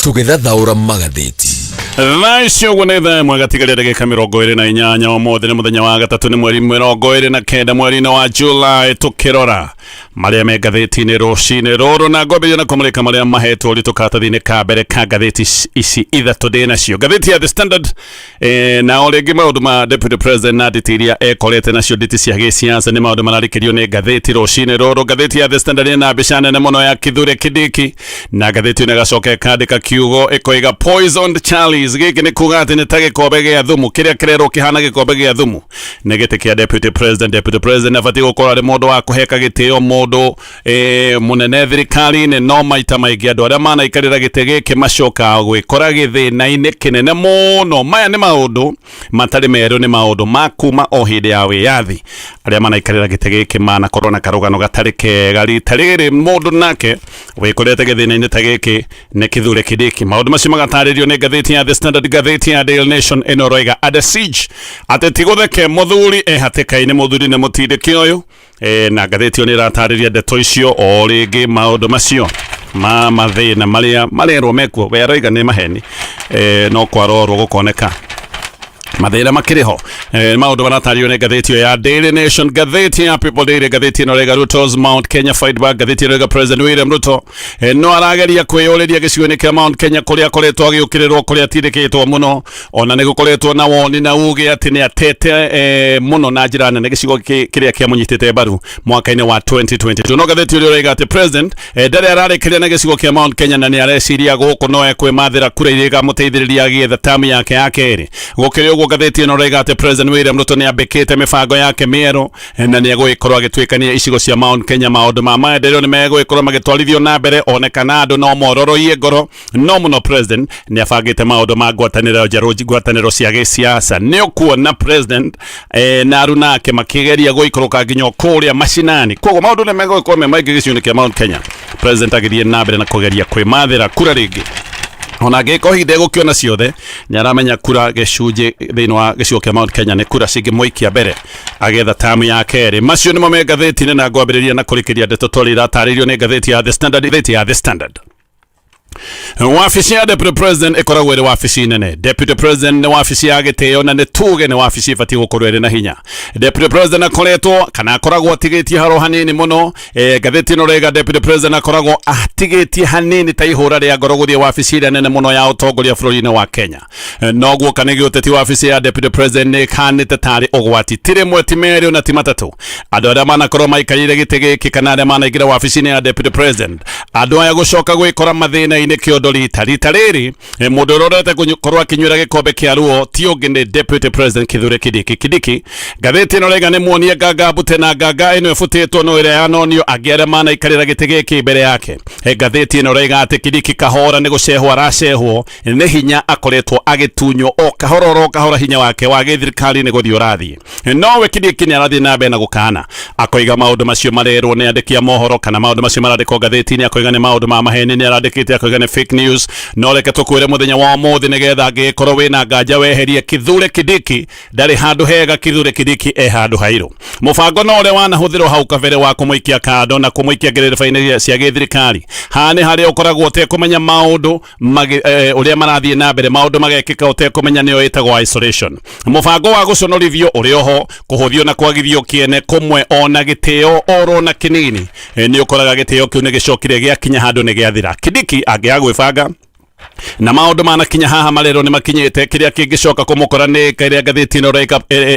Tũgĩthathaũra magathĩti. Thaa ici ũguo nĩ thaa ĩmwe gatigaria ndagĩka 28. Ũmũthĩ nĩ mũthenya wa gatatũ, nĩ mweri 29 mweri-inĩ wa July. Tũkĩrora marĩa me ngathĩti-inĩ rũcinĩ rũrũ na ngwambĩrĩria na kũmũrĩka marĩa mahetwo ũritũ karatathi-inĩ ka mbere ka ngathĩti ici ithatũ ndĩ nacio. Ngathĩti ya The Standard, na o rĩngĩ maũndũ ma Deputy President na nditi iria ekorete nacio, nditi cia gĩsiasa, nĩ maũndũ mararĩkĩrio nĩ ngathĩti rũcinĩ rũrũ. Ngathĩti ya The Standard ĩna mbica nene mũno ya Kithure Kindiki, na ngathĩti ĩno ĩgacoka ĩkandĩka kiugo ĩkoiga "Poisoned Chalice". Gĩkĩ nĩ kuga atĩ nĩ ta gĩkombe gĩa thumu, kĩrĩa kĩrerwo kĩhana gĩkombe gĩa thumu nĩ gĩtĩ kĩa Deputy President. Deputy President abatiĩ gũkorwo arĩ mũndũ wa kũheka gĩtĩo, mũndũ mũnene thirikari-inĩ, no maita maingĩ andũ arĩa manaikarĩra gĩtĩ gĩkĩ macokaga gwĩkora gĩthĩna-inĩ kĩnene mũno. Maya nĩ maũndũ matarĩ merũ, nĩ maũndũ ma kuma o hĩndĩ ya wĩyathi. Arĩa manaikarĩra gĩtĩ gĩkĩ manakorwo na karũgano gatarĩ kega. Rita rĩrĩ mũndũ nake wĩkorete gĩthĩna-inĩ ta gĩkĩ nĩ Kithure Kindiki. Maũndũ macio magatarĩrio nĩ ngathĩti ya The Standard. Ngathĩti ya Daily Nation ĩno ĩroiga "Under siege", atĩ ti gũtheke, mũthuri e hatĩka-inĩ, mũthuri nĩ mũtindĩki ũyũ. Na ngathĩti ĩyo nĩ ĩratarĩria ndeto icio o rĩngĩ, maũndũ macio ma mathĩna marĩa marerwo mekuo, we aroiga nĩ maheni, no kwarorwo gũkoneka mathĩna makĩrĩ ho. Maũndũ maratarĩrio nĩ ngathĩti ĩyo ya Daily Nation. Ngathĩti ya People Daily, ngathĩti ĩno ĩraiga "Ruto's Mount Kenya fight back". Ngathĩti ĩno ĩraiga President William Ruto no arageria kwĩyũrĩria gĩcigo-inĩ kĩa Mount Kenya, kũrĩa akoretwo agĩũkĩrĩrwo, kũrĩa atindĩkĩtwo mũno, ona nĩ gũkoretwo na woni na uge atĩ nĩ atete mũno na njĩra nene gĩcigo kĩrĩa kĩamũnyitĩte mbaru mwaka-inĩ wa 2022. No ngathĩti ũrĩa ũraiga atĩ President ndarĩ ararĩkĩria na gĩcigo kĩa Mount Kenya, na nĩ areciria gũkũ no ekwĩmathĩra kura iria ikamũteithĩrĩria agĩetha tamu yake ya kerĩ. Gũkĩrĩ ũguo, ngathĩti ĩno ĩraiga atĩ President William Ruto nĩ ambĩkĩte mĩbango yake mĩerũ na nĩ egũgĩkorwo agĩtuĩkania icigo cia Mount Kenya. Maũndũ ma maendeleo nĩ megũgĩkorwo magĩtwarithio na mbere, one kana andũ no mororoie ngoro, no mũno President nĩ abangĩte maũndũ ma ngwatanĩro njerũ, ngwatanĩro cia gĩsiasa. Nĩ ũkuona President na aruna ake makĩgeria gũikũrũka nginya kũrĩa macinani. Koguo maũndũ nĩ megũgĩkorwo me maingĩ gĩcigo-inĩ kĩa Mount Kenya, President agĩthiĩ na mbere na kũgeria kwĩmathĩra kura rĩngĩ. Ona angĩkorwo hihi ndegũkĩona ciothe, nĩ aramenya kura gĩcunjĩ thĩinĩ wa gĩcigo kĩa Mount Kenya nĩ kura cingĩmũikia mbere agetha tamu ya kerĩ. Macio nĩmo me ngathĩti-inĩ, na ngwambĩrĩria na kũrĩkĩria ndeto twarĩ iratarĩrio nĩ ngathĩti ya The Standard. Ngathĩti ya The Standard, wabici ya Deputy President ĩkoragwo ĩrĩ wabici nene. Deputy President nĩ wabici ya gĩtĩo, na nĩ tuge nĩ wabici ĩbatiĩ gũkorwo ĩrĩ na hinya. Deputy President akoretwo kana akoragwo atigĩtie haro hanini mũno. Ngathĩti ĩno rĩga Deputy President akoragwo atigĩtie hanini ta ihũra rĩa ngoro gũthiĩ wabici ĩrĩa nene mũno ya ũtongoria bũrũri-inĩ wa Kenya. Noguo kana gĩũteti, wabici ya Deputy President nĩ ĩkanĩte tarĩ ũgwati. Ti rĩmwe, ti merĩ, ona ti matatũ, andũ arĩa manakorwo maikarĩire gĩtĩ gĩkĩ kana arĩa manaingĩra wabici-inĩ ya Deputy President, andũ aya gũcoka gwĩkora mathĩna-inĩ kĩondo. Rita rĩrĩ, mũndũ ũrĩa ũrorete gũkorwo akĩnyuĩra gĩkombe kĩa ruo ti ũngĩ nĩ Deputy President Kithure Kindiki. Kindiki, ngathĩti ĩno rĩga, nĩ muonie nganga mbute, na nganga ĩno ĩbutĩtwo no ĩrĩa yanonio angĩ arĩa manaikarĩra gĩtĩ gĩkĩ mbere yake. Ngathĩti ĩno rĩga atĩ Kindiki kahora nĩ gũcehwo aracehwo nĩ hinya, akoretwo agĩtunywo o kahora oro kahora, hinya wake wa gĩthirikari nĩ gũthiĩ ũrathiĩ. Nowe Kindiki nĩ arathiĩ na mbere na gũkana, akoiga maũndũ macio marerwo nĩ andĩki a mohoro kana maũndũ macio marandĩkwo ngathĩti-inĩ, akoiga nĩ maũndũ ma maheni, nĩ arandĩkĩte akoiga nĩ fake news. No reke tũkwĩre mũthenya wa ũmũthĩ, nĩgetha angĩgĩkorwo wĩna nganja weherie, Kithure Kindiki ndarĩ handũ hega. Kithure Kindiki e handũ hairũ. Mũbango no ũrĩa wanahũthĩrwo hau kabere wa kũmũikia kando na kũmũikia ngerereba-inĩ cia gĩthirikari, haha nĩ harĩa ũkoragwo ũtekũmenya maũndũ ũrĩa marathiĩ na mbere, maũndũ magekĩka ũtekũmenya, nĩyo ĩtagwo isolation. Mũbango wa gũconorithio ũrĩ oho, kũhũthio na kwagithio kĩene kũmwe, ona gĩtĩo oro na kĩnini. Nĩ ũkoraga gĩtĩo kĩu nĩ gĩcokire gĩakinya handũ nĩ gĩathira. Kindiki angĩaga gwĩbanga na maũndũ manakinya haha marerwo nĩ makinyĩte, kĩrĩa kĩngĩcoka kũmũkora nĩ kĩrĩa ngathĩti ĩno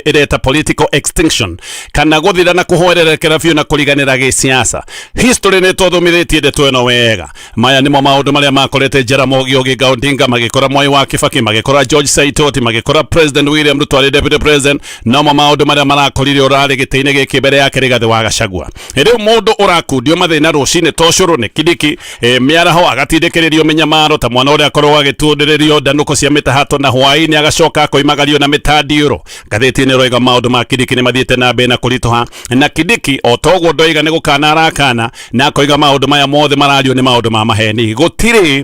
ĩreta political extinction, kana gũthira na kũhwererekera biũ na kũriganĩra gĩsiasa. History nĩ tũthomithĩtie ndeto ĩno wega. Maya nĩmo maũndũ marĩa makorete Jaramogi Oginga Odinga, magĩkora Mwai wa Kibaki, magĩkora George Saitoti, magĩkora President William Ruto arĩ Deputy President. Nomo maũndũ marĩa marakorire ũrarĩ gĩtĩ-inĩ gĩkĩ mbere yake, Rigathĩ wa Gachagua. Rĩu mũndũ ũrakundio mathĩna rũcinĩ to cũrũ nĩ Kindiki. Mĩaraho agatindĩkĩrĩrio mĩnyamaro ta mwana ũrĩa akoragwo agĩtundĩrĩrio ndanũko cia mĩtahato, na hwaĩ-inĩ agacoka akoimagario na mĩtandiũro. Ngathĩti-inĩ ĩroiga maũndũ ma Kindiki nĩ mathiĩte na mbere na kũritũha, na Kindiki o toguo ndoiga nĩ gũkana arakana na akoiga maũndũ maya mothe marario nĩ maũndũ ma maheni. Gũtirĩ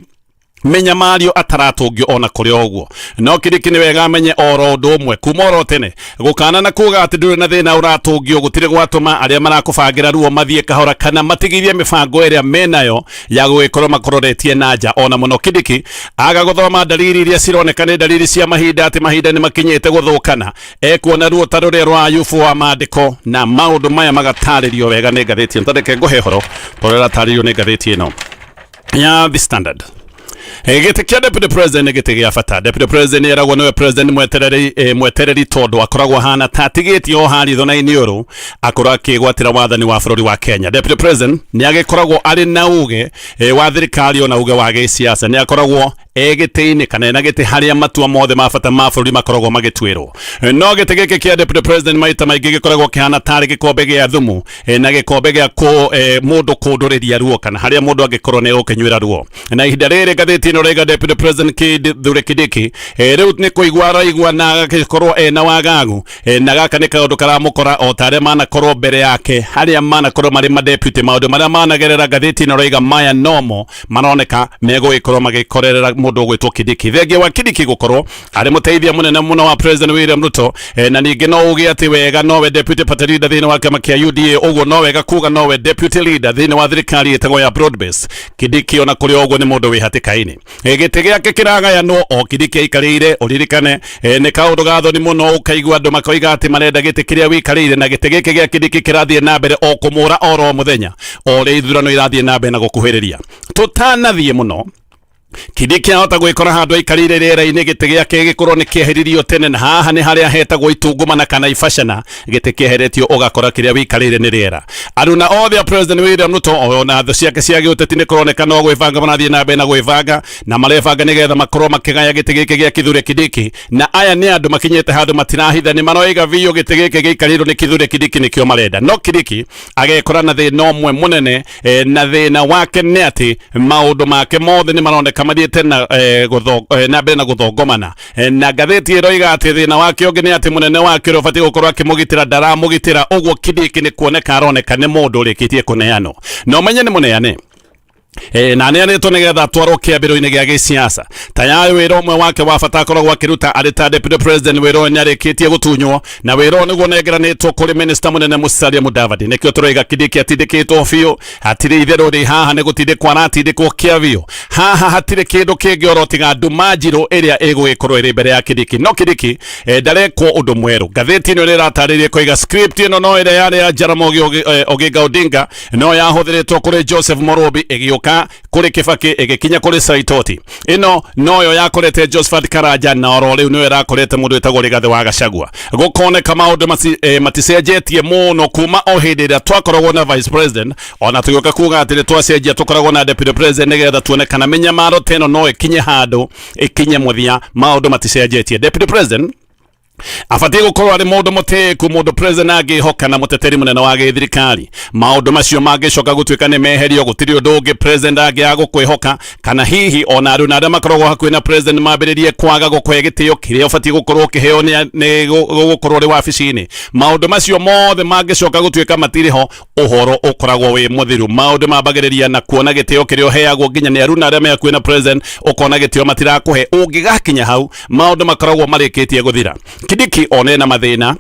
Mĩnyamario ataratũngio ona kũrĩ o ũguo. No Kindiki nĩ wega amenye oro ũndũ ũmwe kuma oro tene, gũkana na kuga atĩ ndũrĩ na thĩna ũratũngio gũtirĩ gwatũma arĩa marakũbangĩra ruo mathiĩ kahora kana matigithie mĩbango ĩrĩa menayo ya gũgĩkorwo makũroretie na nja. Ona mũno Kindiki aga gũthoma ndariri iria cironeka nĩ ndariri cia mahinda atĩ mahinda nĩ makinyĩte gũthũkana, ekuona ruo ta rũrĩa rwa Ayubu wa maandĩko, na maũndũ maya magatarĩrio wega nĩ ngathĩti ĩno. Tareke ngũhe ũhoro ũrĩa ũratarĩrio nĩ ngathĩti ĩno ya The Standard. Gĩtĩ kĩa deputy president nĩ gĩtĩ gĩa bata. Deputy president nĩ eragwo nĩwe president mwetereri, mwetereri tondũ akoragwo ahana ta atigĩtie o ha ritho na iniũrũ akorwo akĩgwatĩra wathani wa bũrũri wa Kenya. Deputy president nĩ agĩkoragwo arĩ na uge wa thirikari ona uge wa gĩsiasa. Nĩ akoragwo e gĩtĩ-inĩ kana ena gĩtĩ harĩa matua mothe ma bata ma bũrũri makoragwo magĩtuĩrwo. No gĩtĩ gĩkĩ kĩa deputy president maita maingĩ gĩkoragwo kĩhana tarĩ gĩkombe gĩa thumu, na gĩkombe gĩa kũ mũndũ kũndũrĩria ruo kana harĩa mũndũ angĩkorwo nĩ egũkĩnyuĩra ruo. Na ihinda rĩrĩ ngathĩti ĩno raiga deputy president Kithure Kindiki, rĩu nĩ kũigua araigua na agagĩkorwo ena wagagu, na gaka nĩ kaũndũ karamũkora o ta arĩa manakorwo mbere yake, harĩa manakorwo marĩ madeputy, maũndũ marĩa managerera. Ngathĩti ĩno raiga maya nomo maroneka megũgĩkorwo magĩkorerera mũndũ ũgwĩtwo Kindiki. Thengia wa Kindiki gũkorwo arĩ mũteithia mũnene mũno wa President William Ruto, na ningĩ no uge atĩ wega nowe deputy party leader thĩinĩ wa kĩama kĩa UDA, ũguo no wega kuga nowe deputy leader thĩinĩ wa thirikari ĩtagwo ya broad base. Kindiki ona kũrĩ o ũguo nĩ mũndũ wĩ hatĩka-inĩ. Gĩtĩ gĩake kĩragayanwo o Kindiki aikarĩire. Ũririkane, nĩ kaũndũ ga thoni mũno ũkaigua andũ makoiga atĩ marenda gĩtĩ kĩrĩa wĩikarĩire, na gĩtĩ gĩkĩ gĩa Kindiki kĩrathiĩ na mbere o kũmũra oro mũthenya o ũrĩa ithurano irathiĩ na mbere na gũkuhĩrĩria. Tũtanathiĩ mũno, Kindiki ahota gwĩkora handũ aikarĩire rĩera-inĩ, gĩtĩ gĩake gĩkorwo nĩ kĩeheririo tene, na haha nĩ harĩa hetagwo itungumana kana ibacana. Gĩtĩ kĩeheretio ũgakora kĩrĩa wĩikarĩire nĩ rĩera. Aruna othe a President William Ruto ona thũ ciake cia gĩũteti nĩ kũroneka no gwĩbanga marathiĩ na mbere na gwĩbanga, na marebanga nĩgetha makorwo makĩgaya gĩtĩ gĩkĩ gĩa Kithure Kindiki. Na aya nĩ andũ makinyĩte handũ matirahitha, nĩ maroiga biũ gĩtĩ gĩkĩ gĩikarĩirwo nĩ Kithure Kindiki nĩkĩo marenda. No Kindiki agekora na thĩna ũmwe mũnene, na thĩna wake nĩ atĩ maũndũ make mothe nĩ maroneka mathiĩte na, na mbere na gũthongomana. Na ngathĩti ĩroiga atĩ thĩna wake ũngĩ nĩ atĩ mũnene wake ũrĩa ũbatiĩ gũkorwo akĩmũgitĩra ndaramũgitĩra. Ũguo Kindiki nĩ kuoneka aroneka nĩ mũndũ ũrĩkĩtie kũneanwo, na ũmenye nĩ mũneane, na aneanĩtwo nĩgetha atwarwo kĩambĩrĩro-inĩ gĩa gĩsiasa. Tayari wĩra ũmwe wake wa bata akoragwo akĩruta arĩ ta deputy president, wĩra ũyũ nĩarĩkĩtie gũtunywo, na wĩra ũyũ nĩguo ũnengeranĩtwo kũrĩ minister mũnene Musalia Mudavadi. Nĩkĩo tũroiga Kindiki atindĩkĩtwo biũ, hatirĩ itherũ rĩ haha, nĩ gũtindĩkwo aratindĩkwo kĩa biũ. Haha hatirĩ kĩndũ kĩngĩ oro tiga nduma njirũ ĩrĩa ĩgũgĩkorwo ĩrĩ mbere ya Kindiki. No Kindiki, ndarekwo ũndũ mwerũ. Ngathĩti ĩno ĩratarĩria koiga script ĩno no ĩrĩa yarĩ ya Jaramogi Oginga Odinga, no yahũthĩrĩtwo kũrĩ Joseph Morobi, ĩgĩũka kũrĩ Kibaki, ĩgĩkinya kũrĩ Saitoti. Ĩno noyo yakorete Josephat Karanja, na oro rĩu nĩyo ĩrakorete mũndũ wĩtagwo Rigathĩ wa Gachagua. Gũkoneka maũndũ maticenjetie mũno kuma o hĩndĩ ĩrĩa twakoragwo na vice president, ona tũgĩũka kuga atĩ nĩ twacenjia tũkoragwo na deputy president nĩgetha tuone kana mĩnyamaro ta ĩno no ĩkinye handũ ĩkinye mũthia. Maũndũ maticenjetie. Deputy president abatiĩ gũkorwo arĩ mũndũ mũtĩĩku, mũndũ president angĩhoka, na mũteteri mũnene wa gĩthirikari. Maũndũ macio mangĩcoka gũtuĩka nĩ meherio, gũtirĩ ũndũ ũngĩ president angĩaga gũkwĩhoka, kana hihi ona andũ na arĩa makoragwo hakuhĩ na president mambĩrĩrie kwaga gũkũhe gĩtĩo kĩrĩa ũbatiĩ gũkorwo ũkĩheo nĩ gũkorwo ũrĩ wabici-inĩ. Maũndũ macio mothe mangĩcoka gũtuĩka matirĩ ho, ũhoro ũkoragwo wĩ mũthiru. Maũndũ mambagĩrĩria na kuona gĩtĩo kĩrĩa ũheagwo nginya nĩ aruna arĩa me hakuhĩ na president, ũkona gĩtĩo matirakũhe. Ũngĩgakinya hau, maũndũ makoragwo marĩkĩtie gũthira. Kindiki one na mathĩna,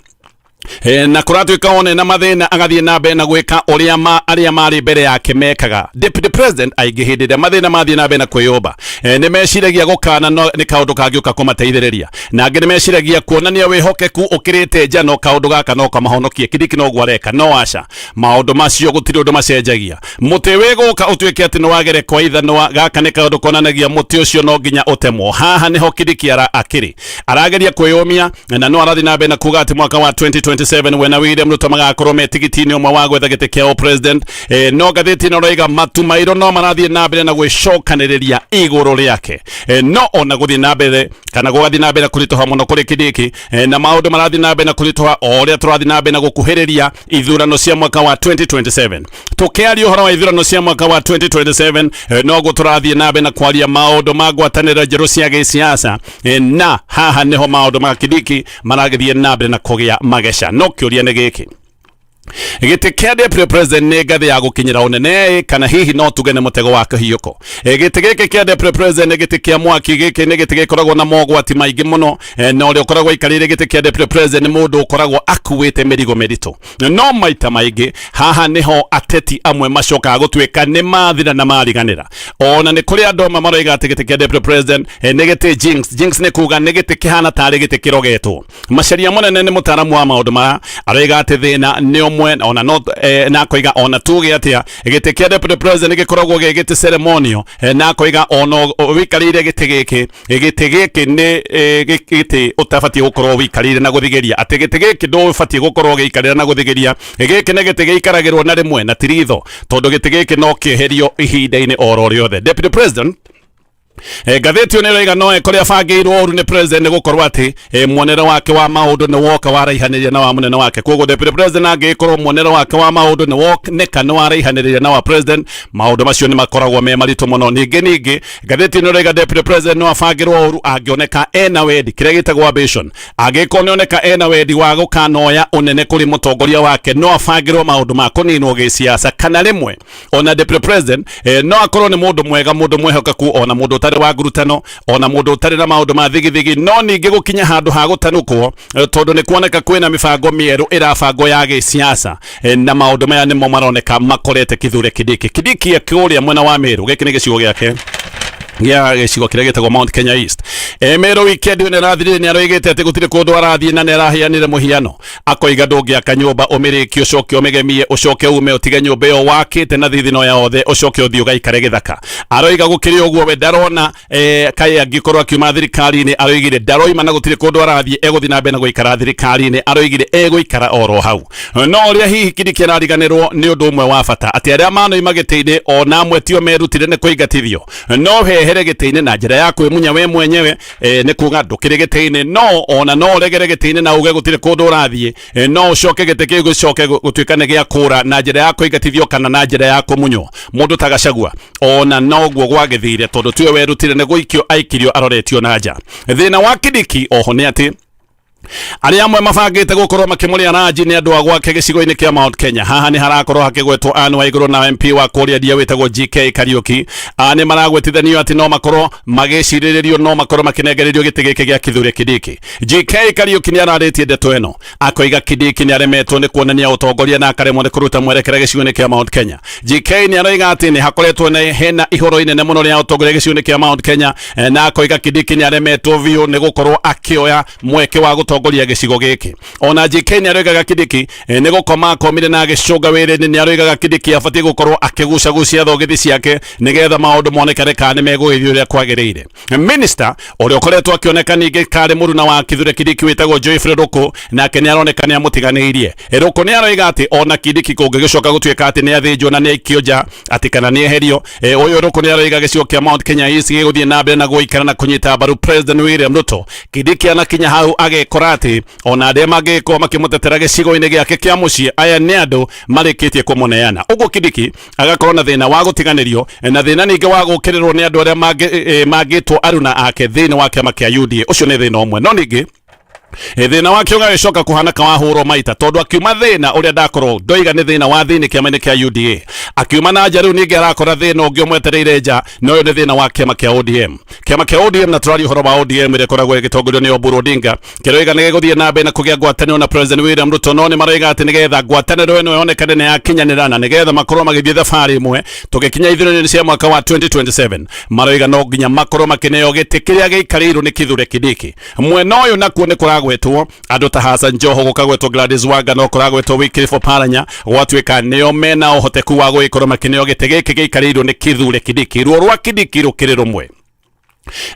na kũratuĩka one na mathĩna, agathiĩ na mbere na gwĩka ũrĩa ma arĩa marĩ mbere yake mekaga. Deputy president aingĩ hĩndĩ ĩrĩa mathĩna mathiĩ na mbere na kwĩyũmba, nĩ meciragia gũkana no nĩ kaũndũ kangĩũka kũmateithĩrĩria, na angĩ nĩ meciragia kuonania wĩhokeku ũkĩrĩte njano, kaũndũ gaka no kamahonokie. Kindiki noguo areka, no aca, maũndũ macio gũtirĩ ũndũ macenjagia. Mũtĩ wĩgũka ũtuĩke atĩ nĩ wagerekwo ithanwa, gaka nĩ kaũndũ konanagia mũtĩ ũcio no nginya ũtemwo. Haha nĩho Kindiki ara akĩrĩ arageria kwĩyũmia, na no arathiĩ na mbere na kuga atĩ mwaka wa 2027 we na William Ruto magakorwo me tigiti-inĩ ũmwe wa gwetha gĩtĩ kĩa president. No ngathĩti ĩno ĩroiga matu mairũ no marathiĩ na mbere na gwĩcokanĩrĩria igũrũ rĩake. No ona gũthiĩ na mbere kana gũgathiĩ na mbere kũritũha mũno kũrĩ Kindiki, na maũndũ marathiĩ na mbere na kũritũha o ũrĩa tũrathiĩ na mbere na gũkuhĩrĩria ithurano cia mwaka wa 2027. Tũkĩaria ũhoro wa ithurano cia mwaka wa 2027, noguo tũrathiĩ na mbere na kwaria maũndũ ma ngwatanĩro njerũ cia gĩsiasa, na haha nĩho maũndũ ma Kindiki maragĩthiĩ na mbere na kũgĩa mageca. No kĩũria nĩ gĩkĩ. Gĩtĩ kĩa deputy president nĩ ngathĩ ya gũkinyĩra ũnene kana hihi no tuge nĩ mũtego wa kĩhiũko. Gĩtĩ gĩkĩ kĩa deputy president nĩ gĩtĩ kĩa mwaki, gĩkĩ nĩ gĩtĩ gĩkoragwo na mogwati maingĩ mũno, na ũrĩa ũkoragwo aikarĩire gĩtĩ kĩa deputy president nĩ mũndũ ũkoragwo akuĩte mĩrigo mĩritũ. No maita maingĩ haha nĩho ateti amwe macokaga gũtuĩka nĩ mathira na mariganĩra. Ona nĩ kũrĩ andũ amwe maroiga atĩ gĩtĩ kĩa deputy president nĩ gĩtĩ jinx. Jinx nĩ kuga nĩ gĩtĩ kĩhana tarĩ gĩtĩ kĩrogetwo. Macharia Mũnene nĩ mũtaaramu wa maũndũ maya, aroiga atĩ thĩna nĩ ũmwe ona no na akoiga ona tuge atĩa gĩtĩ kĩa deputy president gĩkoragwo gĩ gĩtĩ ceremonial, na akoiga ona wĩikarĩire gĩtĩ gĩkĩ, gĩtĩ gĩkĩ nĩ gĩtĩ ũtabatiĩ gũkorwo wĩikarĩire na gũthigĩria, atĩ gĩtĩ gĩkĩ ndũbatiĩ gũkorwo ũgĩikarĩra na gũthigĩria, gĩkĩ nĩ gĩtĩ gĩikaragĩrwo na rĩmwe na ti ritho, tondũ gĩtĩ gĩkĩ no kĩeherio ihinda-inĩ oro rĩothe. Deputy president, ngathĩti ĩyo nĩ ĩroiga no ekore abangĩirwo ũru nĩ president nĩ gũkorwo atĩ muonere wake wa maũndũ nĩ woka waraihanĩria na wa mũnene wake. Koguo deputy president angĩkorwo muonere wake wa maũndũ nĩ woneka nĩ waraihanĩria na wa president, maũndũ macio nĩ makoragwo me maritũ mũno. Ningĩ ngathĩti ĩno ĩroiga deputy president no abangĩrwo ũru angĩoneka ena wendi, kĩrĩa gĩtagwo ambition, angĩkorwo nĩ oneka ena wendi wa gũkanoya ũnene kũrĩ mũtongoria wake, no abangĩrwo maũndũ ma kũninwo gĩsiasa. Kana rĩmwe ona deputy president no akorwo nĩ mũndũ mwega, mũndũ mwĩhokeku, ona mũndũ ũtarĩ wa ngurutano, ona mũndũ ũtarĩ na maũndũ ma thigithigi, no ningĩ gũkinya handũ ha gũtanukwo, tondũ nĩ kuoneka kwĩna mĩbango mĩerũ ĩrabangwo ya gĩsiasa, na maũndũ maya nĩmo maroneka makorete Kithure Kindiki. Kindiki kũrĩa mwena wa Meru, gĩkĩ nĩ gĩcigo gĩake gĩa gĩcigo kĩrĩa gĩtagwo Mount Kenya East. Meru weekend ĩno ĩrathirire nĩ aroigĩte atĩ gũtirĩ kũndũ arathiĩ, na nĩ araheanire mũhiano akoiga ndũngĩaka nyũmba ũmĩrĩkie ũcoke ũmĩgemie ũcoke ume ũtige nyũmba ĩyo wakĩte na thithino yothe ũcoke ũthiĩ ũgaikare gĩthaka. Aroiga gũkĩrĩ ũguo we ndarona kaĩ angĩkorwo akiuma thirikari-inĩ, aroigire ndaroima na gũtirĩ kũndũ arathiĩ, egũthiĩ na mbere na gũikara thirikari-inĩ, aroigire egũikara oro hau. No ũrĩa hihi Kindiki arariganĩrwo nĩ ũndũ ũmwe wa bata, atĩ arĩa manoima gĩtĩ-inĩ ona amwe tio merutire nĩ kũingatithio, no hehere gĩtĩ-inĩ na njĩra ya kwĩmunya we mwenyewe, nĩ kuga ndũkĩrĩ gĩtĩ-inĩ, no ona no ũregere gĩtĩ-inĩ na uge gũtirĩ kũndũ ũrathiĩ, no ũcoke gĩtĩ kĩu gĩcoke gũtuĩka nĩ gĩa kũra na njĩra ya kũingatithio kana na njĩra ya kũmunywo. Mũndũ ta Gachagua ona noguo gwagĩthire, tondũ tiwe werutire nĩ gũikio aikirio aroretio na nja. Thĩna wa Kindiki oho nĩ atĩ arĩa amwe mabangĩte gũkorwo makĩmũrĩa ranji nĩ andũ a gwake gĩcigo-inĩ kĩa Mount Kenya. Haha nĩ harakorwo hakĩgwetwo Anne Waigũrũ na MP wa kũrĩa Ndia wĩtagwo GK Kariuki. Nĩ maragwetithanio atĩ no makorwo magĩcirĩrĩrio, no makorwo makĩnengererio gĩtĩ gĩkĩ gĩa Kithure Kindiki. GK Kariuki nĩ ararĩtie ndeto ĩno, akoiga Kindiki nĩ aremetwo nĩ kuonania ũtongoria na akaremwo nĩ kũruta mwerekera gĩcigo-inĩ kĩa Mount Kenya. GK nĩ aroiga atĩ nĩ hakoretwo na hena ihoro inene mũno rĩa ũtongoria gĩcigo-inĩ kĩa Mount Kenya, na akoiga Kindiki nĩ aremetwo biũ nĩ gũkorwo akĩoya mweke wa gũtongoria gĩcigo gĩkĩ. Ona GK nĩ aroigaga Kindiki nĩ gũkoma akomire na agĩcũnga wĩra-inĩ, nĩ aroigaga Kindiki abatiĩ gũkorwo akĩgucagucia thogithi ciake nĩgetha maũndũ monekane kana nĩ megũgĩthiĩ ũrĩa kwagĩrĩire. Minister ũrĩa ũkoretwo akĩoneka ningĩ karĩ mũruna wa Kithure Kindiki wĩtagwo Geoffrey Ruku, nake nĩ aroneka nĩ amũtiganĩirie. Ruku nĩ aroiga atĩ ona Kindiki kũngĩgĩcoka gũtuĩka atĩ nĩ athĩnjwo na nĩ aikio nja atĩ kana nĩ eherio, ũyũ Ruku nĩ aroiga gĩcigo kĩa Mount Kenya East gĩgũthiĩ na mbere na gũikara na kũnyita mbaru President William Ruto. Kindiki anakinya hau agekora atĩ ona arĩa mangĩgĩkorwo makĩmũtetera gĩcigo-inĩ gĩake kĩa mũciĩ, aya nĩ andũ marĩkĩtie kũmũneana. Ũguo Kindiki agakorwo na thĩna wa gũtiganĩrio na thĩna ningĩ wa gũkĩrĩrwo nĩ andũ arĩa mangĩtwo aruna ake thĩinĩ wa kĩama kĩa UDA. Ũcio nĩ thĩna ũmwe. No ningĩ thĩna wake ũgagĩcoka kũhana kawahũrwo maita, tondũ akiuma thĩna ũrĩa ndakorwo ndoiga nĩ thĩna wa thĩinĩ kĩama-inĩ kĩa UDA, akiuma na nja rĩu ningĩ arakora thĩna ũngĩ ũmwetereire nja, na ũyũ nĩ thĩna wa kĩama kĩa ODM. Kĩama kĩa ODM, na tũraria ũhoro wa ODM ĩrĩa ĩkoragwo ĩgĩtongorio nĩ Oburu Odinga, kĩroiga nĩ gĩgũthiĩ na mbere na kũgĩa ngwatanĩro na President William Ruto, no nĩ maroiga atĩ nĩgetha ngwatanĩro ĩno yonekane nĩ yakinyanĩra na nĩgetha makorwo magĩthiĩ thabarĩ ĩmwe tũgĩkinya ithurano-inĩ cia mwaka wa 2027, maroiga no nginya makorwo makĩneo gĩtĩ kĩrĩa gĩikarĩirwo nĩ Kithure Kindiki. Mwena ũyũ nakuo nĩ kũragwetwo andũ ta Hassan Joho, gũkagwetwo Gladys Wanga, no kũragwetwo Wycliffe Oparanya, gwatuĩka nĩo mena ũhoteku wa gũgĩkorwo makĩneo gĩtĩ gĩkĩ gĩikarĩirwo nĩ Kithure Kindiki. Ruo rwa Kindiki rũkĩrĩ rũmwe,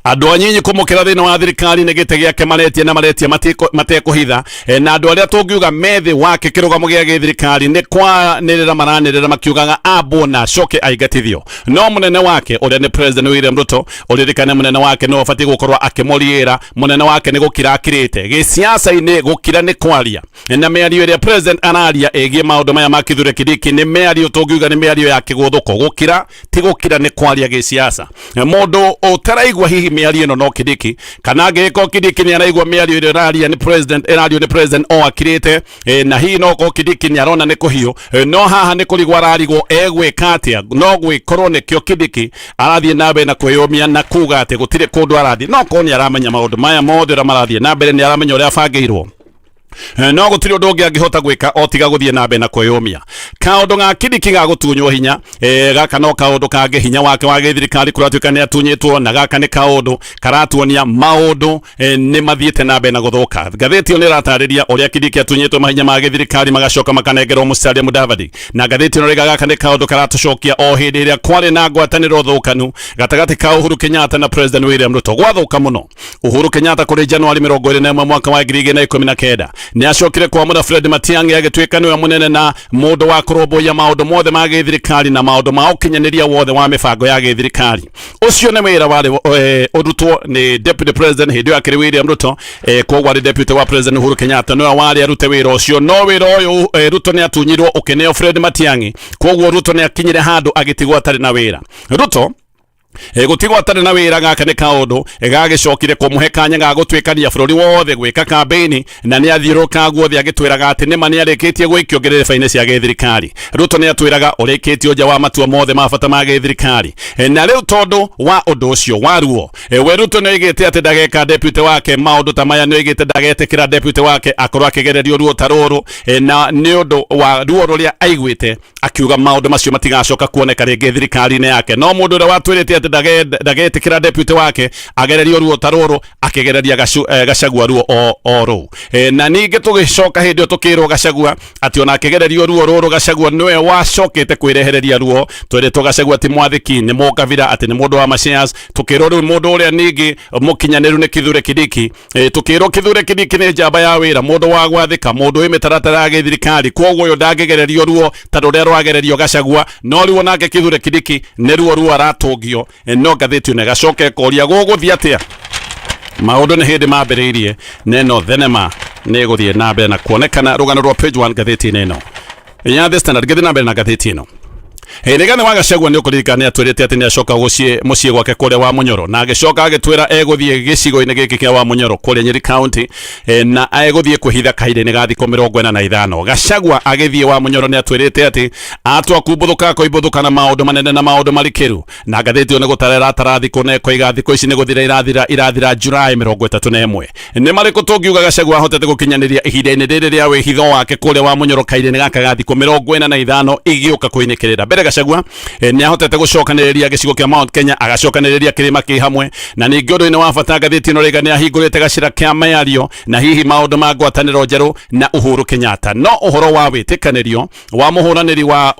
andũ anyinyi kũmũkĩra thĩinĩ wa thirikari nĩ gĩtĩ gĩake maretia na maretia matekũhitha, na andũ arĩa tũngiuga methĩ wake kĩrũgamo gĩa gĩthirikari nĩ kwanĩrĩra maranĩrĩra makiugaga ambwo na acoke aingatithio. No mũnene wake ũrĩa nĩ President William Ruto, ũririkane mũnene wake nĩwe ũbatiĩ gũkorwo akĩmũriĩra, mũnene wake nĩ gũkira akirĩte gĩciaca-inĩ, gũkira nĩ kwaria, na mĩario ĩrĩa president araria ĩgiĩ maũndũ maya ma Kithure Kindiki nĩ mĩario tũngiuga nĩ mĩario ya kĩgũthũko. Gũkira ti gũkira, nĩ kwaria gĩciaca. Mũndũ ũtaraigua Araigua hihi mĩario ĩno no Kindiki, kana angĩgĩkorwo Kindiki nĩ araigua mĩario ĩrĩa ĩraria nĩ president, ĩrario nĩ president o akirĩte, na hihi no korwo Kindiki nĩ arona nĩ kũhiũ, no haha nĩ kũrigwo ararigwo egwĩka atĩa. No gwĩkorwo nĩkĩo Kindiki arathiĩ na mbere na kwĩyũmia na kuga atĩ gũtirĩ kũndũ arathiĩ. No korwo nĩ aramenya maũndũ maya mothe ũrĩa marathiĩ na mbere, nĩ aramenya ũrĩa abangĩirwo. No gũtirĩ ũndũ ũngĩ angĩhota gwĩka o tiga gũthiĩ na mbere na kwĩyũmia. Kaũndũ ga Kindiki ga gũtunywo hinya, gaka no kaũndũ kangĩ. Hinya wake wa gĩthirikari kũratuĩka nĩ atunyĩtwo, na gaka nĩ kaũndũ karatuonia maũndũ nĩ mathiĩte na mbere na gũthũka. Ngathĩti ĩyo nĩ ĩratarĩria ũrĩa Kindiki atunyĩtwo mahinya ma gĩthirikari magacoka makanengerwo Musalia Mudavadi, na ngathĩti ĩno rĩga gaka nĩ kaũndũ karatũcokia o hĩndĩ ĩrĩa kwarĩ na ngwatanĩro thũkanu gatagatĩ ka Uhuru Kenyatta na President William Ruto. Gwathũka mũno Uhuru Kenyatta kũrĩ Januari 21 mwaka wa 2019 nĩ acokire kwamũra Fred Matiang'i agĩtuĩka nĩwe mũnene na mũndũ wa kũrũmbũiya maũndũ mothe ma gĩthirikari na maũndũ ma ũkinyanĩria wothe wa mĩbango ya gĩthirikari. Ũcio nĩ wĩra warĩ ũrutwo nĩ Deputy President hĩndĩ ĩyo akĩrĩ William Ruto, koguo arĩ Deputy wa President Uhuru Kenyatta nĩwe warĩ arute wĩra ũcio. No wĩra ũyũ, Ruto nĩ atunyirwo ũkĩneo Fred Matiang'i, koguo Ruto nĩ akinyire handũ agĩtigwo atarĩ na wĩra. Ruto gũtigwo atarĩ na wĩra, gaka nĩ kaũndũ gagĩcokire kũmũhe kanya ga gũtuĩkania bũrũri wothe gwĩka kambĩini, na nĩ athiũrũrũka guothe agĩtwĩraga atĩ nĩma nĩ arĩkĩtie gũikio ngerereba-inĩ cia gĩthirikari. Ruto nĩ atwĩraga ũrĩkĩtio nja wa matua mothe ma bata ma gĩthirikari. Na rĩu tondũ wa ũndũ ũcio wa ruo, we Ruto nĩ oigĩte atĩ ndageka deputy wake maũndũ ta maya, nĩ oigĩte ndagetĩkĩra deputy wake akorwo akĩgererio ruo ta rũrũ, na nĩ ũndũ wa ruo rũrĩa aiguĩte akiuga maũndũ macio matigacoka kuoneka rĩngĩ thirikari-inĩ yake. No mũndũ ũrĩa watwĩrĩte atĩ ndagetĩkĩra deputy wake agererio ruo ta rũrũ akĩgereria Gachagua ruo o rũu. Na ningĩ tũgĩcoka hĩndĩ ĩyo tũkĩrwo Gachagua atĩ ona akĩgererio ruo rũrũ, Gachagua nĩwe wacokete kwĩrehereria ruo. Twĩrĩtwo Gachagua ti mwathĩki, nĩ mũkabira, atĩ nĩ mũndũ wa mashares. Tũkĩrwo rĩu mũndũ ũrĩa ningĩ mũkinyanĩru nĩ Kithure Kindiki. Tukirwo Kithure Kindiki nĩ njamba ya wĩra, mũndũ wa gwathĩka, mũndũ wĩ mĩtaratara ya gĩthirikari, kwoguo ũyũ ndangĩgererio ruo ta rũrĩa rwagererio Gachagua. No rĩu onake Kithure Kindiki nĩ ruo ruo aratũngio. No ngathĩti ĩno ĩgacoka ĩkoria gũgũthiĩ atĩa? Maũndũ nĩ hĩndĩ mambĩrĩirie, na ĩno thenema nĩ ĩgũthiĩ na mbere na kuonekana. Rũgano rwa page 1 ngathĩti-inĩ ĩno ya The Standard. Ngĩthiĩ na mbere na ngathĩti ĩno, Rigathi wa Gachagua nĩ ũkũririkana nĩ atwĩrĩte atĩ nĩ acoka gũciĩ mũciĩ gwake kũrĩa wa Munyoro, na agĩcoka agĩtwĩra egũthiĩ gĩcigo-inĩ gĩkĩ kĩa wa Munyoro kũrĩa Nyeri County, na egũthiĩ kwĩhitha kahinda-inĩ ga thikũ 45. Gachagua agĩthiĩ wa Munyoro nĩ atwĩrĩte atĩ atua kumbuthũka akoimbũthũka na maũndũ manene na maũndũ marikĩru, na ngathĩti ĩyo nĩ gũtara ĩratara thikũ na ĩkoiga thikũ ici nĩ gũthira irathira July 31. Nĩ marĩkũ tũngiuga Gachagua ahotete gũkinyanĩria ihinda-inĩ rĩrĩ rĩa wĩhitho wake kũrĩa wa Munyoro kahinda-inĩ gaka ga thikũ 45 igĩũka kũinĩkĩrĩra? Mbere Gachagua nĩ ahotete gũcokanĩrĩria gĩcigo kĩa Mount Kenya, agacokanĩrĩria kĩrĩma kĩ hamwe, na ningĩ ũndũ-inĩ wa bata ngathĩti ĩno rĩga nĩ ahingũrĩte gacĩra kĩa mĩario na hihi maũndũ ma ngwatanĩro njerũ na Uhuru Kenyatta. No ũhoro wa wĩtĩkanĩrio wa mũhũranĩri wa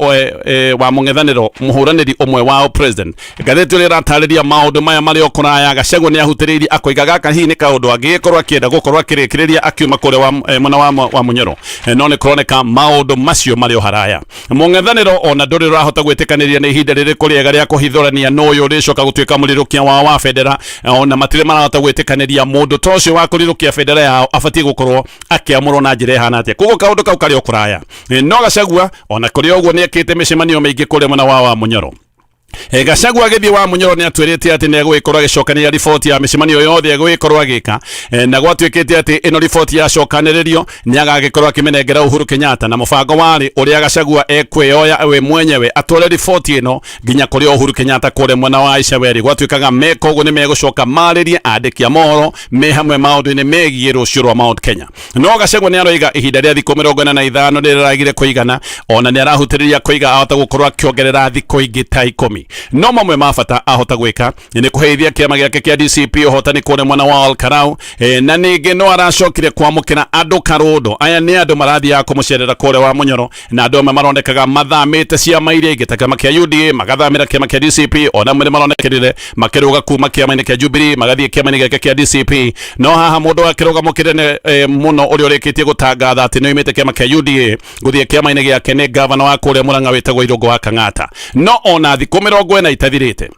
wa mũng'ethanĩro, mũhũranĩri ũmwe wa president, ngathĩti ĩrĩa ĩratarĩria maũndũ maya marĩ o kũraya. Gachagua nĩ ahutĩrĩirie akoiga gaka hihi nĩ kaũndũ angĩgĩkorwo akĩenda gũkorwo akĩrĩkĩrĩria akiuma kũrĩa wa mwena wa Munyoro. No nĩ kũroneka maũndũ macio marĩ o haraya. Mũng'ethanĩro ona ndũrĩ ũrahota gwĩtĩkanĩria nĩ ihinda rĩrĩkũ rĩega rĩa kũhithũrania nũ ũyũ ũrĩcoka gũtuĩka mũrirũkia wao wa bendera. Ona matirĩ marahota gwĩtĩkanĩria mũndũ ta ũcio wa kũrirũkia bendera yao abatiĩ gũkorwo akĩamũrwo na njĩra ĩhana atĩa. Koguo kaũndũ kau karĩ o kũraya. No Gachagua ona kũrĩ ũguo nĩ ekĩte mĩcemanio mĩingĩ kũrĩa mwena wa Munyoro. Gachagua agĩthiĩ wa Munyoro nĩ atwĩrĩte atĩ nĩ egũgĩkorwo agĩcokanĩrĩria riboti ya mĩcemanio yothe egũgĩkorwo agĩka, na gwatuĩkĩte atĩ ĩno riboti yacokanĩrĩrio nĩ agagĩkorwo akĩmĩnengera Uhuru Kenyatta, na mũbango warĩ ũrĩa Gachagua ekwĩoya we mwenyewe atware riboti ĩno nginya kũrĩ Uhuru Kenyatta kũrĩa mwena wa Icaweri. Gwatuĩkaga meka ũguo nĩ megũcoka marĩrie andĩki a mohoro me hamwe maũndũ-inĩ megiĩ rũciũ rwa Mount Kenya. No Gachagua nĩ aroiga ihinda rĩa thikũ 45 rĩragire kũigana, ona nĩ arahutĩrĩria kũiga ahota gũkorwo akĩongerera thikũ ingĩ ta 10. No mamwe ma bata ahota gwĩka nĩ kũheithia kĩama gĩake kĩa DCP ũhotani kũrĩa mwena wa Ol Kalou, na ningĩ no aracokire kwamũkĩra andũ karũndo. Aya nĩ andũ marathiaga kũmũcerera kũrĩa wa Munyoro, na andũ amwe maronekaga mathamĩte ciama iria ingĩ ta kĩama kĩa UDA magathamĩra kĩama kĩa DCP, ona amwe nĩ maronekerire makĩrũga kuma kĩama-inĩ kĩa Jubilee magathiĩ kĩama-inĩ gĩake kĩa DCP. No haha mũndũ wa kĩrũgamo kĩnene mũno ũrĩa ũrĩkĩtie gũtangatha atĩ nĩ oimĩte kĩama kĩa UDA gũthiĩ kĩama-inĩ gĩake nĩ gavana wa kũrĩa Murang'a wĩtagwo Irũngũ wa Kang'ata. No ona thikũ 40 itathirĩte,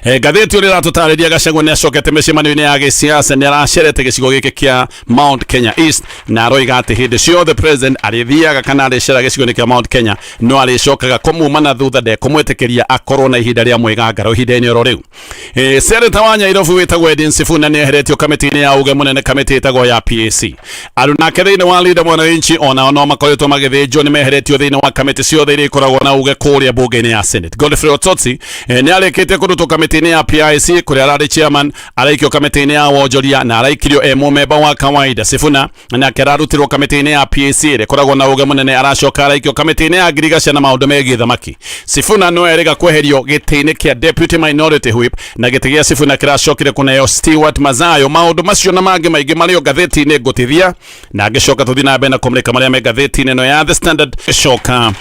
Ngathĩti ũrĩa ĩratũtarĩria Gachagua nĩ acokete mĩcemanio-inĩ ya gĩsiasa, nĩ aracerete gĩcigo gĩkĩ kĩa Mount Kenya East, na aroiga atĩ hĩndĩ ciothe president arĩthiaga kana arĩcera gĩcigo-inĩ kĩa Mount Kenya no arĩcokaga kũmuma na thutha, ndekũmwĩtĩkĩria akorwo na ihinda rĩa mwĩgangaro ihinda-inĩ oro rĩu. Seneta wa Nyairobi wĩtagwo Edwin Sifuna nĩ eheretio kamĩtĩ-inĩ ya uge mũnene, kamĩtĩ ĩtagwo ya PAC. Andũ nake thĩinĩ wa Linda Mwananchi onao no makoretwo magĩthĩnjwo, nĩ meheretio thĩinĩ wa kamĩtĩ ciothe iria ikoragwo na uge kũrĩa bunge-inĩ ya Senate. Godfrey Osotsi nĩ arĩkĩtie kũrutwo kamĩtĩ-inĩ ya PIC kũrĩa ararĩ chairman, araikio kamĩtĩ-inĩ ya wonjoria na araikirio e mũmemba wa kawaida. Sifuna nake ararutirwo kamĩtĩ-inĩ ya PAC ĩrĩa ĩkoragwo na uge mũnene, aracoka araikio kamĩtĩ-inĩ ya ngirigaca na maũndũ megiĩ thamaki. Sifuna no erĩga kweherio gĩtĩ-inĩ kĩa deputy minority whip, na gĩtĩ gĩa Sifuna kĩracokire kũneo Stewart Mazayo. Maũndũ macio na mangĩ maingĩ marĩ o ngathĩti-inĩ ngũtithia, na ngĩcoka tũthiĩ na mbere na kũmũrĩka marĩa me ngathĩti-inĩ ĩno ya The Standard. Coka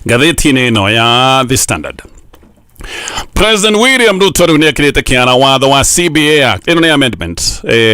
ngathĩti-inĩ ĩno ya The Standard, President William Ruto rĩu nĩekĩrĩte kĩara watho wa CBA Act. Ĩno nĩ amendment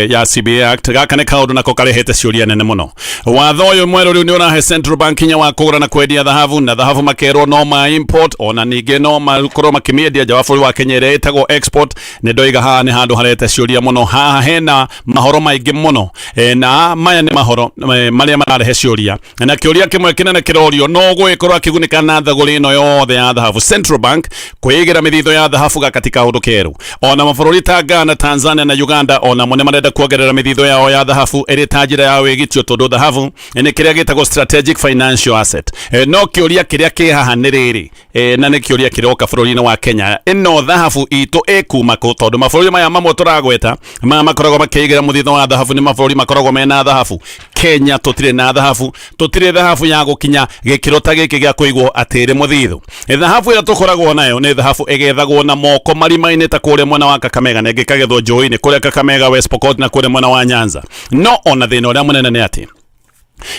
ya CBA Act. Gaka nĩ kaũndũ nako karehete ciũria nene mũno. Watho ũyũ mwerũ rĩu nĩ ũrahe Central Bank hinya wa kũgũra na kwendia thahabu, na thahabu makerwo no ma import, ona ningĩ no makorwo makĩmĩendia nja wa bũrũri wa Kenya ĩrĩa ĩtagwo export. Nĩ ndoiga haha nĩ handũ harehete ciũria mũno. Haha hena mahoro maingĩ mũno, na maya nĩ mahoro marĩa mararehe ciũria, na kĩũria kĩmwe kĩnene kĩrorio, no gũgĩkorwo akĩgunĩka na thagũrĩ ĩno yothe ya thahabu? Central Bank kwĩigĩra mĩthithũ ya thahabu gaka ti kaũndũ kerũ. Ona mabũrũri ta Ghana, Tanzania na Uganda onamo nĩ marenda kuongerera mĩthithũ yao ya thahabu ĩrĩ ta njĩra ya wĩgitio, tondũ thahabu nĩ kĩrĩa gĩtagwo strategic financial asset. No kĩũria kĩrĩa kĩ haha nĩ rĩrĩ, na nĩ kĩũria kĩroka bũrũri-inĩ wa Kenya, ĩno thahabu itũ ĩkuma kũ? Tondũ mabũrũri maya mamwe tũragweta maya makoragwo makĩigĩra mũthithũ wa thahabu nĩ mabũrũri makoragwo mena thahabu. Kenya tũtirĩ na thahabu, tũtirĩ thahabu ya gũkinya gĩkĩro ta gĩkĩ gĩa kũigwo atĩ ĩrĩ mũthithũ. Thahabu ĩrĩa tũkoragwo nayo nĩ thahabu ĩgethagwo na moko marima-inĩ ta kũrĩa mwena wa Kakamega, na ĩngĩ ĩkagethwo njũĩ-inĩ kũrĩa Kakamega, West Pokot na kũrĩa mwena wa Nyanza. No ona thĩna ũrĩa mũnene nĩ atĩ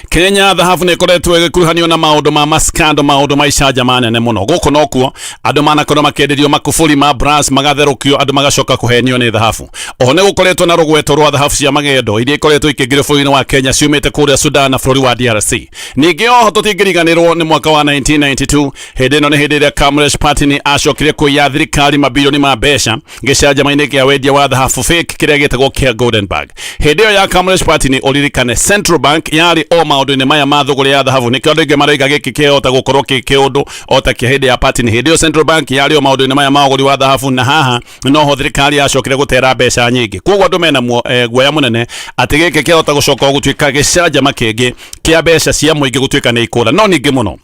Kenya thahabu nĩ ĩkoretwo ĩgĩkuruhanio na maũndũ ma maskando, maũndũ ma icanjama nene mũno. Gũkũ nokuo andũ manakorwo makĩenderio makuburi ma brass magatherũkio, andũ magacoka kũhenio nĩ thahabu. Oho nĩ gũkoretwo na rũgweto rwa thahabu cia magendo iria ikoretwo ikĩingĩrio bũrũri-inĩ wa Kenya ciumĩte kũrĩa Sudan na bũrũri wa DRC. Ningĩ oho tũtingĩriganĩrwo nĩ mwaka wa 1992. Hĩndĩ ĩno nĩ hĩndĩ ĩrĩa Kamlesh Pattni acokire kũiya thirikari mabilioni ma mbeca gĩcanjama-inĩ kĩa wendia wa thahabu fake kĩrĩa gĩtagwo kĩa Golden Bag. Hĩndĩ ĩyo ya Kamlesh Pattni, ũririkane Central Bank yarĩ o maũndũ-inĩ maya ma thũgũrĩ ya thahabu. Nĩkĩo andũ aingĩ maroiga gĩkĩ kĩhota gũkorwo kĩ kĩũndũ o ta kĩa hĩndĩ ya Pattni. Hĩndĩ ĩyo Central Bank yarĩ o maũndũ-inĩ maya ma ũgũri wa thahabu, na haha noho thirikari yacokire gũtera mbeca nyingĩ. Koguo andũ mena guoya mũnene atĩ gĩkĩ kĩhota gũcoka gũtuĩka gĩcanjama kĩngĩ kĩa mbeca cia mũingĩ gũtuĩka nĩ ikũra. No ningĩ mũno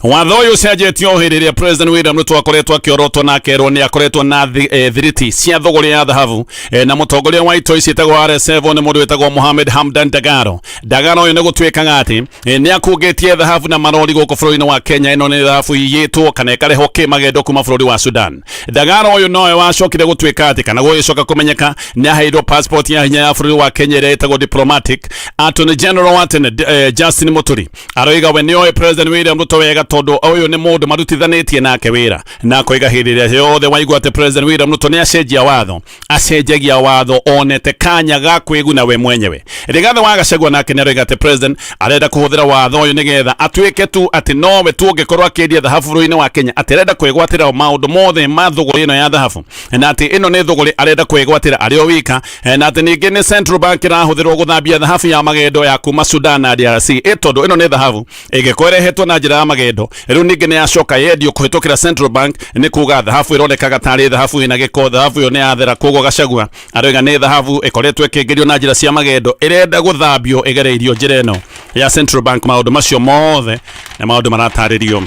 watho ũyũ ũcenjetio o hĩndĩ ĩrĩa President William Ruto akoretwo akĩorotwo na akerwo nĩ akoretwo na thiriti cia thũgũrĩ ya thahabu, na mũtongoria wa itoi ciĩtagwo RSF nĩ mũndũ wĩtagwo Mohamed Hamdan Dagalo. Dagalo ũyũ nĩ gũtuĩkaga atĩ nĩ akungĩtie thahabu na marori gũkũ bũrũri-inĩ wa Kenya. Ĩno nĩ thahabu iyĩtwo kana ĩkarehwo kĩmagendo kuma bũrũri wa Sudan. Dagalo ũyũ nowe wacokire gũtuĩka atĩ kana gũgĩcoka kũmenyeka nĩ aheirwo passport ya hinya ya bũrũri wa Kenya ĩrĩa ĩtagwo diplomatic. Attorney General wa tene Justin Muturi aroiga we nĩoĩ President William Ruto wega, tondũ ũyũ nĩ mũndũ marutithanĩtie nake wĩra, na akoiga hĩndĩ ĩrĩa yothe waigua atĩ President William Ruto nĩ acenjia watho, acenjagia watho onete kanya ga kwĩguna we mwenyewe. Rigathi wa Gachagua nake nĩ aroiga atĩ president arenda kũhũthĩra watho ũyũ nĩgetha atuĩke tu atĩ nowe tu ũngĩkorwo akĩendia thahabu bũrũri-inĩ wa Kenya, atĩ arenda kwĩgwatĩra maũndũ mothe ma thũgũrĩ ĩno ya thahabu, na atĩ ĩno nĩ thũgũrĩ arenda kwĩgwatĩra arĩ o wika, na atĩ ningĩ nĩ Central Bank ĩrahũthĩrwo gũthambia thahabu ya magendo ya kuma Sudan na DRC, tondũ ĩno nĩ thahabu ĩngĩkorwo ĩrehetwo na njĩra ya magendo, rĩu ningĩ nĩ yacoka yendio kũhĩtũkĩra Central Bank, nĩ kuga thahabu ĩronekaga tarĩ thahabu ĩna gĩko, thahabu ĩyo nĩ yathera. Koguo Gachagua aroiga nĩ thahabu ĩkoretwo ĩkĩingĩrio na njĩra cia magendo, ĩrenda gũthambio ĩgereirio njĩra ĩno ya Central Bank. Maũndũ macio mothe nĩ maũndũ maratarĩrio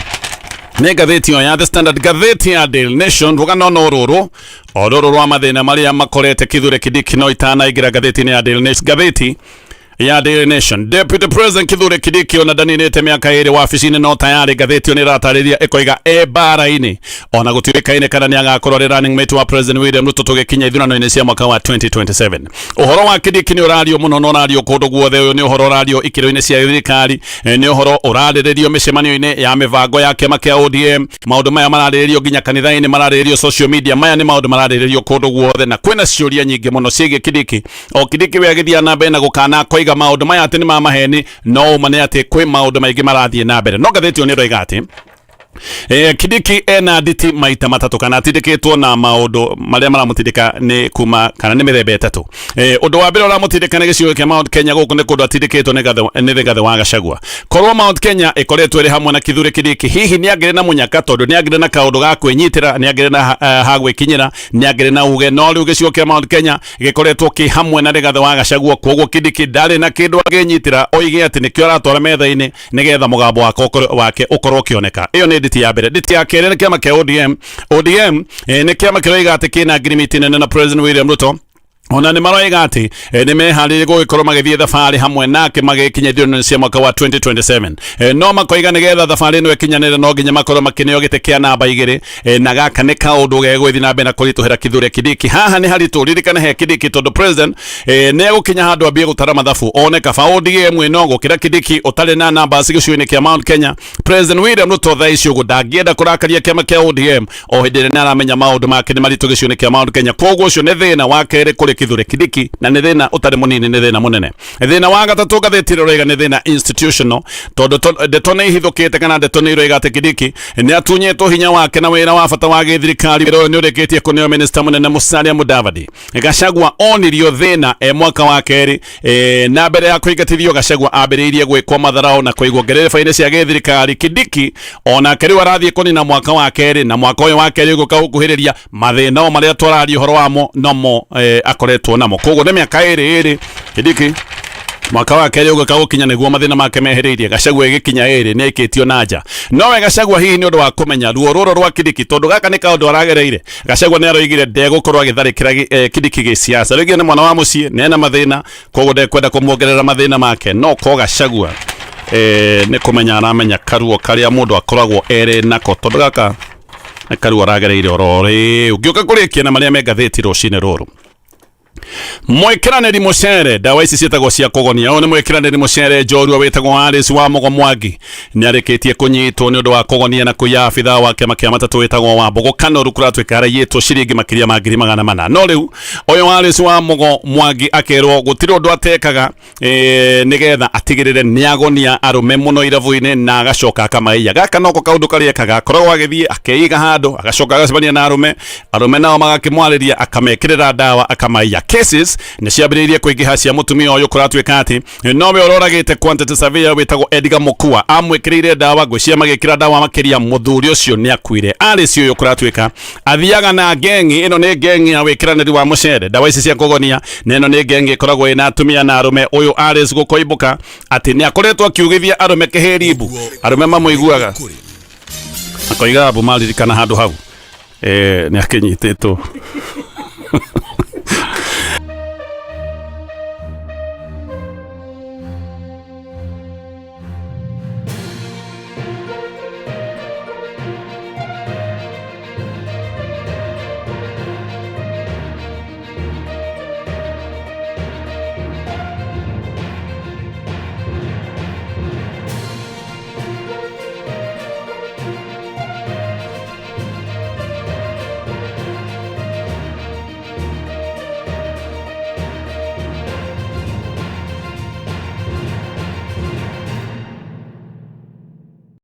nĩ ngathĩti ĩyo ya The Standard. Ngathĩti ya Daily Nation, rũgano no rũrũ o rũrũ rwa mathĩna marĩa makorete Kithure Kindiki. No itanaingĩra ngathĩti-inĩ ya Daily Nation, ngathĩti ya Daily Nation, Deputy President Kithure Kindiki ona ndaninĩte mĩaka 2 wabici-inĩ, no tayarĩ ngathĩti ĩyo nĩ ĩratarĩria ĩkoiga e mbara-inĩ, ona gũtuĩkaine kana nĩ agakorwo arĩ running mate wa President William Ruto tũgĩkinya ithurano-inĩ cia mwaka wa 2027. Ũhoro wa Kindiki nĩ ũrario mũno na ũrario kũndũ guothe. Ũyũ nĩ ũhoro ũrario ikĩro-inĩ cia thirikari, nĩ ũhoro ũrarĩrĩrio mĩcemanio-inĩ ya mĩbango ya kĩama kĩa ODM. Maũndũ maya mararĩrĩrio nginya kanitha-inĩ, mararĩrĩrio social media. Maya nĩ maũndũ mararĩrĩrio kũndũ guothe, na kwĩna ciũria nyingĩ mũno ciĩgiĩ Kindiki. O Kindiki we agĩthiĩ na mbere na gũkana, akoiga maũndũ maya atĩ nĩ ma maheni, no ũma nĩ atĩ kwĩ maũndũ maingĩ marathiĩ na mbere. No ngathĩti ĩyo nĩ ĩroiga atĩ Kindiki ena nditi maita matatũ kana atindĩkĩtwo na maũndũ marĩa maramũtindĩka nĩ kuma kana nĩ mĩthemba ĩtatũ. Ũndũ wa mbere ũramũtindĩka nĩ gĩcigo kĩa Mount Kenya. Gũkũ nĩ kũndũ atindĩkĩtwo nĩ Rigathĩ wa Gachagua. Korwo Mount Kenya ĩkoretwo ĩrĩ hamwe na Kithure Kindiki, hihi nĩ angĩrĩ na mũnyaka, tondũ nĩ angĩrĩ na kaũndũ ga kwĩnyitĩra, nĩ angĩrĩ na ha gwĩkinyĩra, nĩ angĩrĩ na uge. No rĩu gĩcigo kĩa Mount Kenya gĩkoretwo kĩ hamwe na Rigathĩ wa Gachagua, koguo Kindiki ndarĩ na kĩndũ angĩnyitĩra oige atĩ nĩkĩo aratwara metha-inĩ nĩgetha mũgambo wake ũkorwo ũkĩoneka. Ĩyo nĩ nditi ya mbere. Nditi ya kerĩ nĩ kĩama kĩa ODM. ODM nĩ kĩama kĩroiga atĩ kĩna ngirimiti nene na President William Ruto, ona nĩ maroiga atĩ nĩ meharĩirie gũgĩkorwo magĩthiĩ thabarĩ hamwe nake magĩkinya ithurano cia mwaka wa 2027. No makoiga nĩgetha thabarĩ ĩno ĩkinyanĩre no nginya makorwo makĩneo gĩtĩ kĩa namba 2, na gaka nĩ kaũndũ gegũgĩthiĩ na mbere na kũritũhĩra Kithure Kindiki. Haha nĩ haritũ, ririkane he Kindiki, tondũ president nĩ egũkinya handũ ambie gũtara mathabu one kaba ODM ĩno gũkĩra Kindiki ũtarĩ na namba gĩcigo-inĩ kĩa Mount Kenya. President William Ruto thaa ici ũguo ndangĩenda kũrakaria kĩama kĩa ODM o hĩndĩ ĩrĩa nĩaramenya maũndũ make nĩ maritũ gĩcigo-inĩ kĩa Mount Kenya. Koguo ũcio nĩ thĩna wa kerĩ kũrĩ Kithure Kindiki, na nĩ thĩna ũtarĩ mũnini, nĩ thĩna mũnene. Thĩna wa gatatũ ngathĩti ĩrĩa ĩroiga nĩ thĩna institutional, tondũ ndeto nĩ ihithũkĩte kana ndeto nĩ iroiga atĩ Kindiki nĩ atunyĩtwo hinya wake na wĩra wa bata wa gĩthirikari. Wĩra ũyũ nĩ ũrĩkĩtie kũneo minista mũnene Musalia Mudavadi. Gachagua onirio thĩna e mwaka wa kerĩ, na mbere ya kũingatithio Gachagua ambĩrĩirie gwĩkwo matharao na kũigwo ngerereba-inĩ cia gĩthirikari. Kindiki onake rĩu arathiĩ kũnina mwaka wa kerĩ, na mwaka ũyũ wa kerĩ ũgũka gũkuhĩrĩria mathĩna o marĩa twararia ũhoro wamo nomo akoretwo namo. Koguo nĩ mĩaka ĩrĩ ĩrĩ Kindiki mwaka wa kerĩ ũgũka gũkinya nĩguo mathĩna make mehereirie. Gachagua ĩgĩkinya ĩrĩ nĩ aikĩtio na nja. Nowe Gachagua hihi nĩ ũndũ wa kũmenya ruo rũrũ rwa Kindiki, tondũ gaka nĩ kaũndũ aragereire, Gachagua nĩ aroigire ndegũkorwo agĩtharĩkĩra Kindiki gĩsiasa. Aroigire nĩ mwana wa mũciĩ, nĩ ena mathĩna, koguo ndekwenda kũmuongerera mathĩna make. No ko Gachagua nĩ kũmenya aramenya karuo karĩa mũndũ akoragwo erĩ nako, tondũ gaka nĩ karuo aragereire oro rĩu. Ngĩũka kũrĩkia na marĩa me ngathĩti rũcinĩ rũrũ, mwĩkĩranĩri mũcere, ndawa ici ciĩtagwo cia kũgonia. Ũyũ nĩ mwĩkĩranĩri mũcere njorua wĩtagwo Alice wa Mũgo Mwangi, nĩ arĩkĩtie kũnyitwo nĩ ũndũ wa kũgonia na kũiya abithaa wa kĩama kĩa matatũ wĩtagwo wa Mbũgũ Kanoru. Kũratuĩka araiyĩtwo ciringi makĩria ma 400,000. No rĩu ũyũ Alice wa Mũgo Mwangi akerwo gũtirĩ ũndũ atekaga nĩgetha atigĩrĩre nĩ agonia arũme mũno irabu-inĩ na agacoka akamaiya. Gaka noko kaũndũ karĩa ekaga, akoragwo agĩthiĩ akeiga handũ agacoka agacemania na arũme, arũme nao magakĩmwarĩria akamekĩrĩra ndawa akamaiya. Cases nĩ ciambĩrĩirie kũingĩha cia mũtumia ũyũ. Kũratuĩka atĩ nowe ũroragĩte quantity surveyor wĩtagwo Edgar Mukua, amwĩkĩrĩire ndawa, ngwĩciria magĩkĩra ndawa makĩria, mũthuri ũcio nĩ akuire. Alice ũyũ kũratuĩka athiaga na ngengi ĩno, nĩ ngengi ya wĩkĩranĩri wa mũcere, ndawa ici cia kũgonia, na ĩno nĩ ngengi ĩkoragwo ĩna atumia na arũme. Ũyũ Alice gũkoimbũka atĩ nĩ akoretwo akiugithia arũme kĩhĩrimbu, arũme mamũiguaga akoiga abu maririkana handũ hau nĩ akĩnyitĩtwo.